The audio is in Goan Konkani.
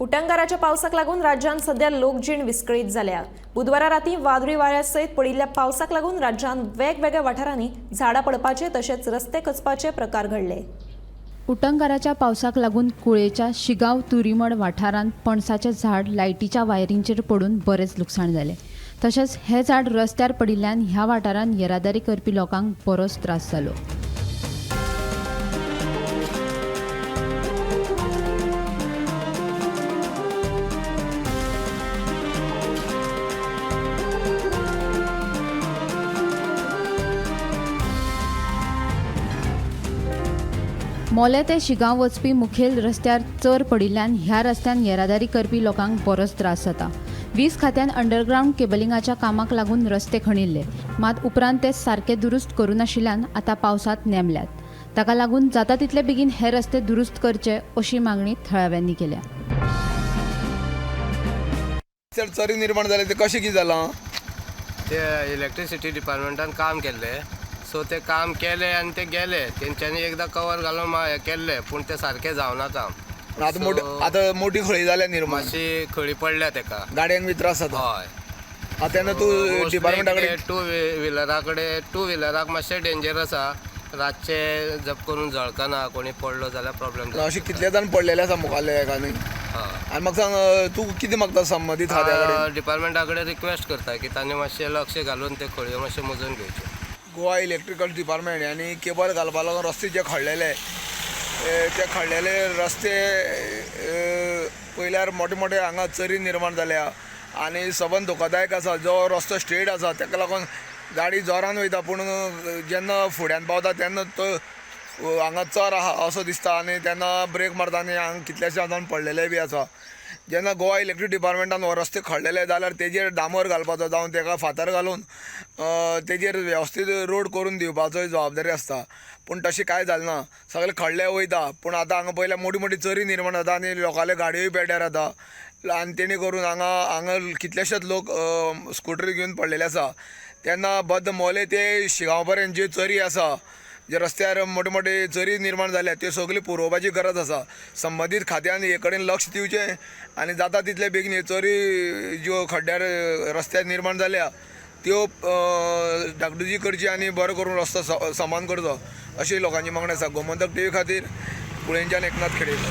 उटंगाराच्या पावसाक लागून राज्यांत सध्या लोकजीण विस्कळीत जाल्या. बुधवारा राती वादळी वाऱ्या सयत पडिल्ल्या पावसाक लागून राज्यांत वेगवेगळ्या वाठारांनी झाडां पडपाचे तशेंच रस्ते खचपाचे प्रकार घडले. उटंगाराच्या पावसाक लागून कुळेच्या शिगांव तुरीमड वाठारांत पणसाचें झाड लायटीच्या वायरींचेर पडून बरेंच लुकसाण जालें. तशेंच हें झाड रस्त्यार पडिल्ल्यान ह्या वाठारांत येरादारी करपी लोकांक बरोच त्रास जालो. मोलें ते शिगांव वचपी मुखेल रस्त्यार चर पडिल्ल्यान ह्या रस्त्यान येरादारी करपी लोकांक बरोच त्रास जाता. वीज खात्यान अंडरग्रावंड केबलिंगाच्या कामाक लागून रस्ते खणिल्ले, मात उपरांत ते सारके दुरुस्त करूं नाशिल्ल्यान आतां पावसांत नेमल्यात. ताका लागून जाता तितले बेगीन हे रस्ते दुरुस्त करचे अशी मागणी थळाव्यांनी केल्या. चड चरी निर्माण जाले ते कशें कितें जालां? ते इलेक्ट्रिसिटी डिपार्टमेंटान काम केल्लें, सो ते काम केलें आनी ते गेले. तेंच्यांनी एकदां कवर घालून हें केल्लें, पूण तें सारकें जावना काम. पूण आतां मोटी आतां मोटी खळी जाल्या निर्माण. मातशी खळी पडल्या तेका. गाडयांक बी त्रास जाता. हय. आतां तेन्ना तूं डिपार्टमेंटा कडेन टू व्हिलरा कडेन, टू व्हिलराक मातशें डेंजरस आसा. रातचे जप करून जळकना, कोणी पडलो जाल्यार प्रॉब्लेम. अशे कितले जाण पडलेले आसा मुखाल्ल्या हेका न्ही. आनी म्हाका सांग, तूं कितें मागता संबंदीत खात्या कडेन? डिपार्टमेंटा कडेन रिक्वेस्ट करता की तांणी मातशें लक्ष घालून ते खळयो मातशे मोजून घेवच्यो. गोवा इलेक्ट्रिकल डिपार्टमेंट आनी केबल घालपा लागून रस्ते जे खणलेले ते खणलेले रस्ते पळयल्यार मोठे मोठे हांगा चरी निर्माण जाल्या आनी सबंद धोकादायक आसा. जो रस्तो स्ट्रेट आसा ताका लागून गाडी जोरान वयता, पूण जेन्ना फुड्यान पावता तेन्ना तो हांगा चर आहा असो दिसता आनी तेन्ना ब्रेक मारता आनी हांगा कितल्याश्या जाण पडलेले बी आसा. जेन्ना गोवा इलेक्ट्रीक डिपार्टमेंटान हो रस्ते खणलेले जाल्यार तेजेर डांबर घालपाचो जावं तेका फातर घालून तेजेर वेवस्थीत रोड करून दिवपाचो जबाबदारी आसता, पूण तशें कांय जालें ना. सगळे खणले वयता, पूण आतां हांगा पळयल्यार मोटी मोटी चरी निर्माण जाता आनी लोकांले गाडयोय पेड्ड्यार जाता आनी तेणी करून हांगा हांगा कितलेशेच लोक स्कुटरी घेवन पडलेले आसा. तेन्ना बद्द मोले ते शिगांव पर्यंत ज्यो चरी आसा, जे रस्त्यार मोटे मोटे चरी निर्माण जाल्या त्यो सगल्यो पुरोवपाची गरज आसा. संबंदीत खात्यान हे कडेन लक्ष दिवचें आनी जाता तितले बेगीन ह्यो चरी ज्यो खड्ड्यार रस्त्यार निर्माण जाल्या त्यो डागडुजी करची आनी बरो करून रस्तो समान करचो अशी लोकांची मागणी आसा. गोमंतक टीव्ही खातीर कुळेंच्यान एकनाथ खेडेकर.